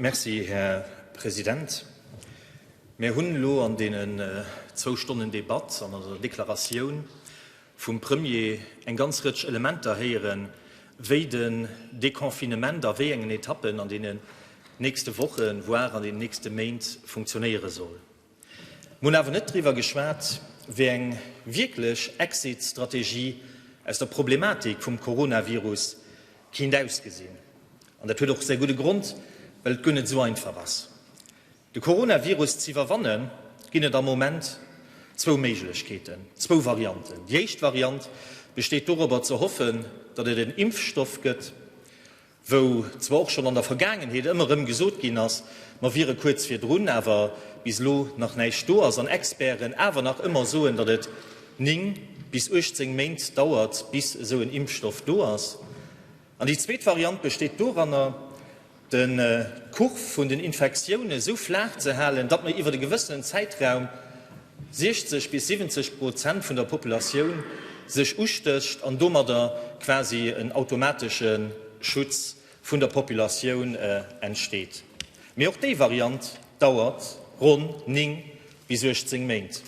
Merci, Här President. Mir hunn elo an deenen zwou Stonnen Debatt an an der Deklaratioun vum Premier eng ganz Rëtsch Elementer héieren, wéi den Deconfinement a wéi engen Etappen an deenen nächste Wochen, voire an deenen nächste Méint funktionéiere soll. Mir hunn awer net driwwer geschwat, wéi eng wierklech Exit-Strategie aus der Problematik vum Coronavirus kinnt ausgesinn. An dat huet och säi gudde Grond, well et guer net esou einfach ass. De Coronavirus z'iwwerwannen, ginn et am Moment zwou Méiglechkeeten, zwou Varianten. Déi éischt Variant besteet dorobber ze hoffen, datt et en Impfstoff gëtt, wou zwar och schonn an der Vergaangenheet ëmmer erëm gesot ginn ass, mer wiere kuerz virdrun, awer bis elo nach näischt do ass, an Experten awer nach ëmmer soen, datt et 9 bis 18 Méint dauert, bis esou en Impfstoff do ass. An déi zweet Variant besteet doranner, de Cours vun den Infektioune sou flaach ze halen, datt mer iwwer e gewëssenen Zäitraum 60 bis 70 Prozent vun der Populatioun sech ustécht an domadder quasi en automatesche Schutz vun der Populatioun entsteet. Mee och déi Variant dauert ronn 9 bis 18 Méint.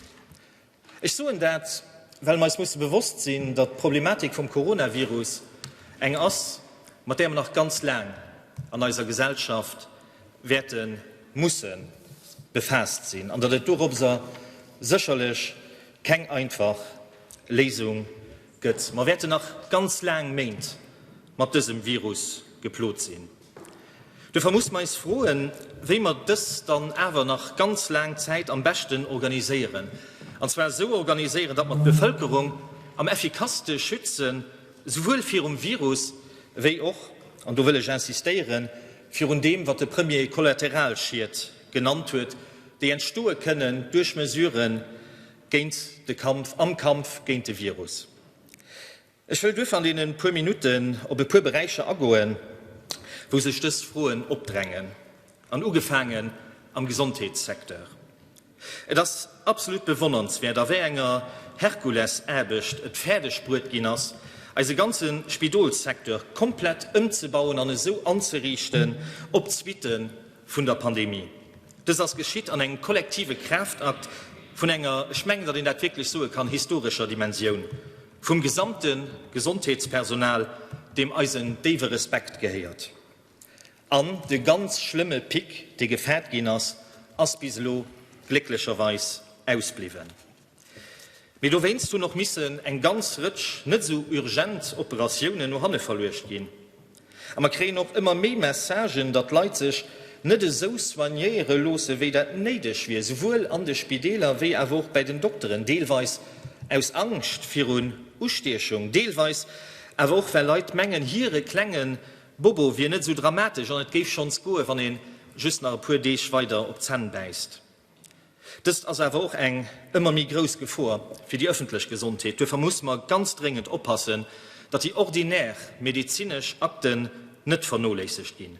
Ech soen dat, well mer eis musse bewosst sinn, datt d'Problematik vum Coronavirus eng ass, mat där mer nach ganz laang an eiser Gesellschaft wäerte musse befaasst sinn, an datt et doropser sécherlech keng einfach Léisung gëtt. Mer wäerten nach ganz laang Méint mat dësem Virus geplot sinn. Duerfir muss mer eis froen, wéi mer dës dann awer nach ganz laang Zäit am beschten organiséieren, an zwar esou organiséieren, datt mer d'Bevëlkerung am effikasste schützen, souwuel virum Virus wéi och, an do wëll ech insistéieren, virun deem, wat de Premier Kollateralschied genannt huet, déi entstoe kënnen duerch Mesurë géint de Kampf, am Kampf géint de Virus. Ech wëll duerfir an deene puer Minutten op e puer Beräicher agoen, wou sech dës Froen opdrängen, an ugefaangen am Gesondheetssecteur. Et ass absolut bewonnernswäert, a wéi enger Herkulesaarbecht et fäerdeg bruet ginn ass, eise ganze Spidolssecteur komplett ëmzebauen an esou anzeriichten op d'Suitte vun der Pandemie. Dëst ass geschitt an engem kollektive Kraaftakt vun enger, ech mengen, datt een dat wierklech soe kann, historescher Dimensioun vum gesamte Gesondheetspersonal, deem eisen déiwe Respekt gehéiert. An de ganz schlëmme Pic, dee gefaart ginn ass, ass bis elo glécklecherweis ausbliwwen. Mee dowéinst hunn och missen eng ganz Rëtsch net esou urgent Operatiounen no hanne verluecht ginn. A mer kréien och ëmmer méi Messagen, datt d'Leit sech net esou soignéiere loosse wéi dat néideg wier, souwuel an de Spideeler wéi awer och bäi den Dokteren, deelweis aus Angscht virun Ustiechung, deelweis awer och well Leit mengen, hire klenge Bobo wier net esou dramatesch an et géif schonns goe wann ee just nach e puer Deeg weider op d'Zänn bäisst. Dëst ass awer och eng ëmmer méi grouss Gefor fir déi ëffentlech Gesondheet. Duerfir musse mer ganz dréngend oppassen, datt déi ordinär medezinesch Akten net vernoléissegt ginn.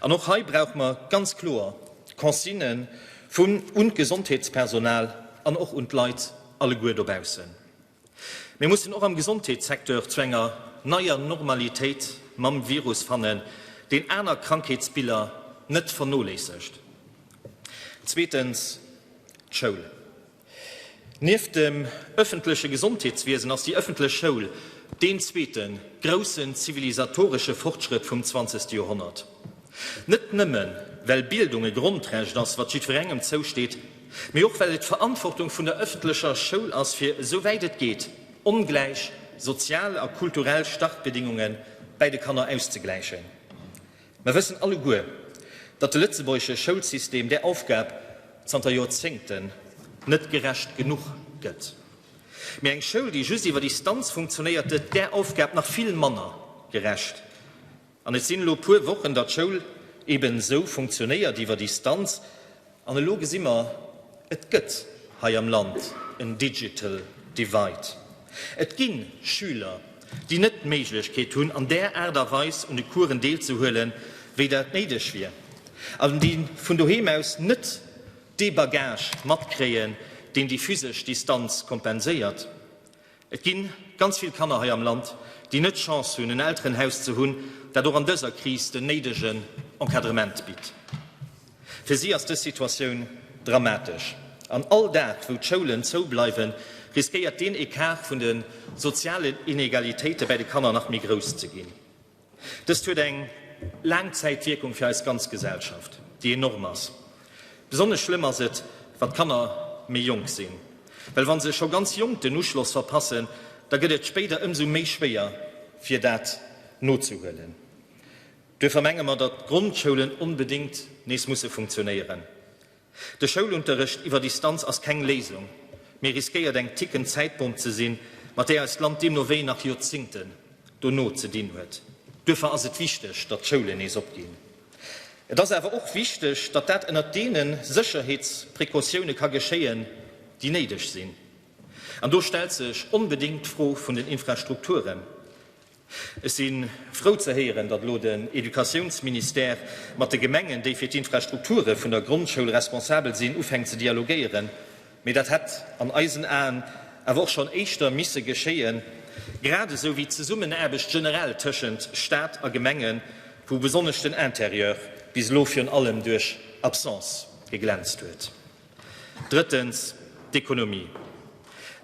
An och hei brauche mer ganz kloer Consignë vun un d'Gesondheetspersonal an och un d'Leit alleguer dobaussen. Mir mussen och am Gesondheetssecteur zu enger neier Normalitéit mam Virus fannen, deen aner Krankheetsbiller net vernoléissegt. Zweetens, d'Schoul. Nieft dem ëffentleche Gesondheetswiesen ass déi ëffentlech Schoul deen zweete groussen zivilisatoresche Fortschrëtt vum zwanzegste Joerhonnert. Net nëmmen, well Bildung e Grondrecht ass, wat jiddwerengem zousteet, mee och well et d'Verantwortung vun der ëffentlecher Schoul ass, fir esou wäit et geet, ongläich sozial a kulturell Startbedingunge bäi de Kanner auszegläichen. Mer wëssen alleguer, datt de lëtzebuergesche Schoulsystem där Aufgab zanter Joerzéngten net gerecht genuch gëtt. Mee eng Schoul, déi just iwwer Distanz funktionéiert, gëtt där Aufgab nach vill manner gerecht. An et sinn elo puer Wochen, datt d'Schoul eben esou funktionéiert, iwwer Distanz. An elo gesi mer, et gëtt hei am Land en digital divide. Et gi Schüler, déi net d'Méiglechkeet hunn, an där Aart a Weis un de Coursen deelzehuelen, wéi dat néideg wier, an déi vun doheem aus net dee Bagage matkréien, deen déi physesch Distanz kompenséiert. Et gi ganz vill Kanner hei am Land, déi net d'Chance hunn, en Elterenhaus ze hunn, dat och an dëser Kris den néidegen Encadrement bitt. Fir si ass dës Situatioun dramatesch. An all Dag, wou d'Schoulen zoubleiwen, riskéiert deen Ecart vun de sozialen Inegalitéite bäi de Kanner nach méi grouss ze ginn. Dëst huet eng Laangzäitwierkung fir eis ganz Gesellschaft, déi enorm ass. Besonnesch schlëmm ass et, wann d'Kanner méi jonk sinn, well wa se scho ganz jonk den Uschloss verpassen, da gëtt et spéider ëmsou méi schwéier, fir dat nozehuelen. Duerfir menge mer, datt d'Grondschoulen onbedéngt nees musse funktionéieren. De Schoulunterrecht iwwer Distanz ass keng Léisung, mee riskéiert eng tickend Zäitbomm ze sinn, mat där eist Land deemno wéi nach Joerzingten dono ze dinn huet. Duerfir ass et wichteg, datt d'Schoulen nees opginn. Et ass awer och wichteg, datt dat ënnert deene Sécherheetsprecautioune ka geschéien, déi néideg sinn. An do stellt sech onbedéngt d'Fro vun den Infrastrukturen. Ech si frou ze héieren, datt elo den Educatiounsministère mat de Gemengen, déi fir d'Infrastrukture vun der Grondschoul responsabel sinn, ufänkt ze dialogéieren. Mee dat hätt an eisen Aen awer och schonn éischter misse geschéien, grad esou wéi d'Zesummenaarbecht generell tëschent Stat a Gemengen, wou besonnesch den Intérieur bis elo virun allem duerch Absence geglänzt huet. Drëttens, d'Ekonomie.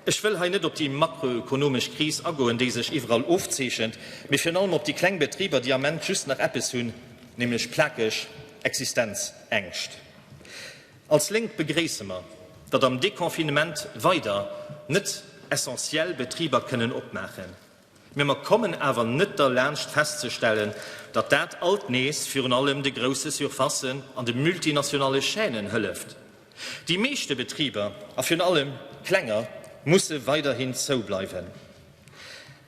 Ech wëll hei net op déi makroökonomesch Kris agoen, déi sech iwwerall ofzeechent, mee virun allem op déi kleng Betriber, déi am Ament just nach eppes hunn, nämlech plakeg Existenzängscht. Als Lénk begréisse mer, datt am Deconfinement weider net essentiell Betriber kënnen opmaachen. Mee mer kommen awer net derlaanscht festzestellen, datt dat alt nees virun allem de grousse Surfacen an de multinationale Chaînen hëlleft. Déi meeschte Betriber, a virun allem klenger, musse weiderhin zoubleiwen.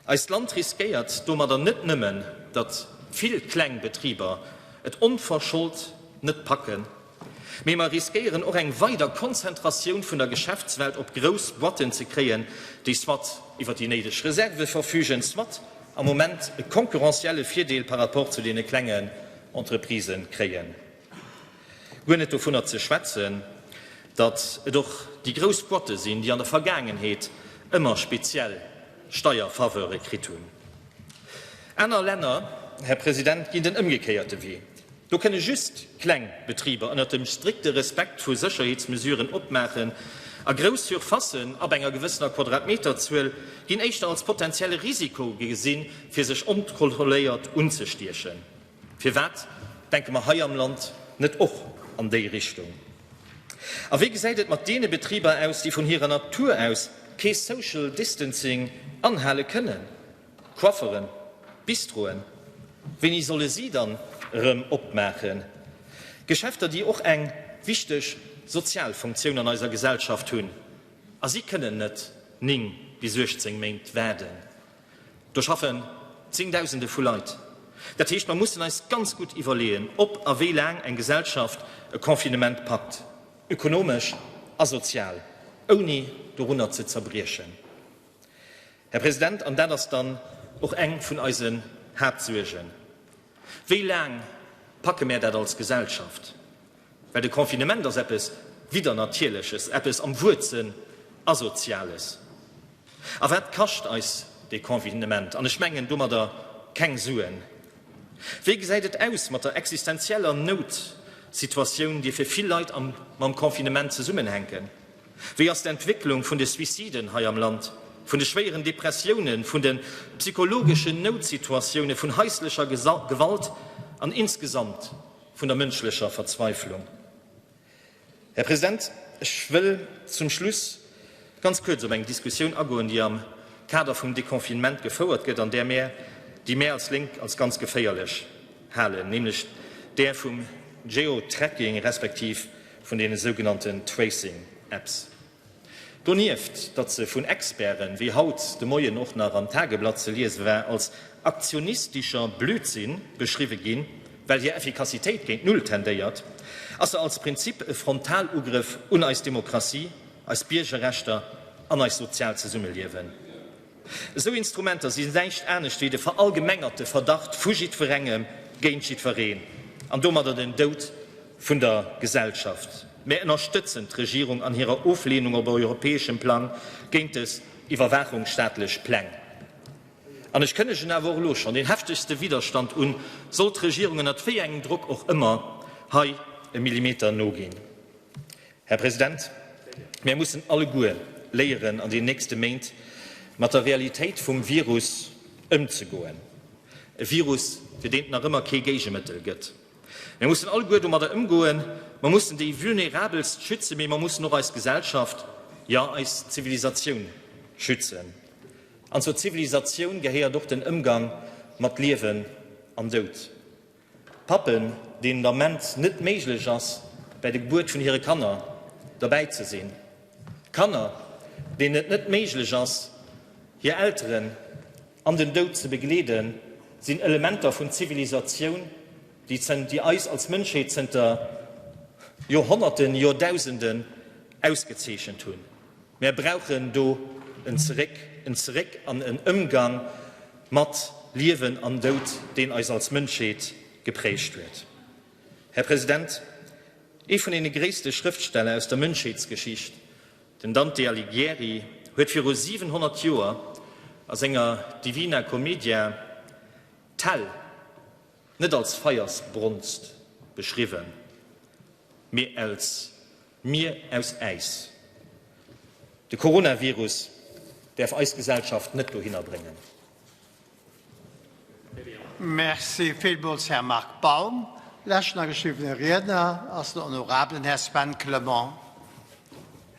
Eist Land riskéiert domadder net nëmmen, datt vill kleng Betriber et onverschold net packen, Mee mer riskéieren och eng weider Konzentratioun vun der Geschäftswelt op grouss Boîten ze kréien, déi soit iwwer déi néideg Reserve verfügen, soit am Moment e concurrentielle Virdeel par rapport zu deene klengen Entreprisë kréien. Guer net dovunner ze schwätzen, datt et och déi grouss Boîte sinn, déi an der Vergaangenheet ëmmer speziell Steierfaveure kritt hunn. Aner Länner, Här President, ginn den ëmgekéierte Wee. Do kënne just kleng Betriber ënnert dem strikte Respekt vu Sécherheetsmesuren opmaachen a grouss Surfacen ab enger gewëssener Quadratmeterzuel ginn éischter als potentielle Risiko gesinn, fir sech onkontrolléiert unzestiechen. Firwat denke mer hei am Land net och an déi Richtung? A wéi gesäit et mat deene Betriber aus, déi vun hirer Natur aus kee Social Distancing anhale kënnen? Coifferen, Bistroen, wéini solle si dann erëm opmaachen? Geschäfter, déi och eng wichteg sozial Funktioun an eiser Gesellschaft hunn, a si kënnen net 9 bis 18 Méint waarden. Do schaffen Zéngdausende vu Leit. Dat heescht, mer mussen eis ganz gutt iwwerleeën, ob a wéi laang eng Gesellschaft e Confinement packt, ökonomesch a sozial, ouni dorunner ze zerbriechen. Här President, an dat ass dann och eng vun eisen Haaptsuergen, Wéi laang packe mär dat als Gesellschaft? Well de Confinement ass eppes Widdernatierleches, eppes am Wuertsënn Asoziales. A wat kascht eis dee Confinement? An ech mengen domadder keng Suen. Wéi gesäit et aus mat der existenzieller Noutsituatioun, déi fir vill Leit mam Confinement zesummenhänken? Wéi ass d'Entwécklung vun de Suiciden hei am Land, vun de schwéieren Depressiounen, vun de psychologeschen Noutsituatioune, vun haislecher Gewalt an insgesamt vun der mënschlecher Verzweiflung? Här President, ech wëll zum Schluss ganz kuerz op eng Diskussioun agoen, déi am Kader vum Deconfinement gefouert gëtt an där mär, déi mär als Lénk als ganz geféierlech halen, nämlech där vum Geo-Tracking respektiv vun deene sougenannten Tracing Apps. Donieft, datt se vun Experten, wéi haut de Moien och nach am Tageblatt ze liese war, als aktionistischer Blödsinn beschriwwe ginn, well hir Effikassitéit géint Null tendéiert, ass se als Prinzip e Frontalugrëff un eis Demokratie, eis Biergerrechter an eist soziaalt Zesummeliewen. Esou Instrumenter sinn näischt anescht wéi de verallgemengerte Verdacht vu jiddwerengem géint jiddwereen an domadder den Doud vun der Gesellschaft. Mär ënnerstëtzen d'Regierung an hirer Oflehnung op europäeschem Plang géint des iwwerwaachungsstaatlech Pläng. An ech kënnegen awer och elo schonn den heftegste Widderstand un, sollt d'Regierung ënnert wéi engem Drock och ëmmer hei. e Millimeter noginn. Här President, mär mussen alleguer léieren an den nächste Méint mat der Realitéit vum Virus ëmzegoen, e Virus, fir deen et nach ëmmer kee Géigemëttel gëtt. Mir mussen alleguer domadder ëmgoen. Mer mussen déi Vulnerabelst schützen, mee mer mussen och eis Gesellschaft, jo eis Zivilisatioun schützen. An zur Zivilisatioun gehéiert och den Ëmgang mat Liewen an Doud. Pappen, deenen et am Ament net méiglech ass, bäi der Gebuert vun hire Kanner derbäi ze sinn. Kanner, deenen et net méiglech ass, hir Elteren an den Doud ze begleeden, sinn Elementer vun Zivilisatioun, déi déi eis als Mënschheet zënter Joerhonnerten, Joerdausenden ausgezeechent hunn. Mär brauchen do en Zeréck, en Zeréck an en Ëmgang mat Liewen an Doud, deen eis als Mënschheet geprägt huet. Här President, ee vun deene gréisste Schrëftsteller aus der Mënschheetsgeschicht, Den Dante Alighieri huet viru 700 Joer a senger Divina Commedia d'Häll net als Feiersbronst beschriwwen, mee als Mier aus Äis. De Coronavirus däerf eis Gesellschaft net dohinner bréngen. Merci villmools, Här Marc Baum. Leschten ageschriwwene Riedner ass den honorabelen Här Sven Clement.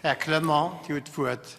Här Clement, Dir hutt d'Wuert.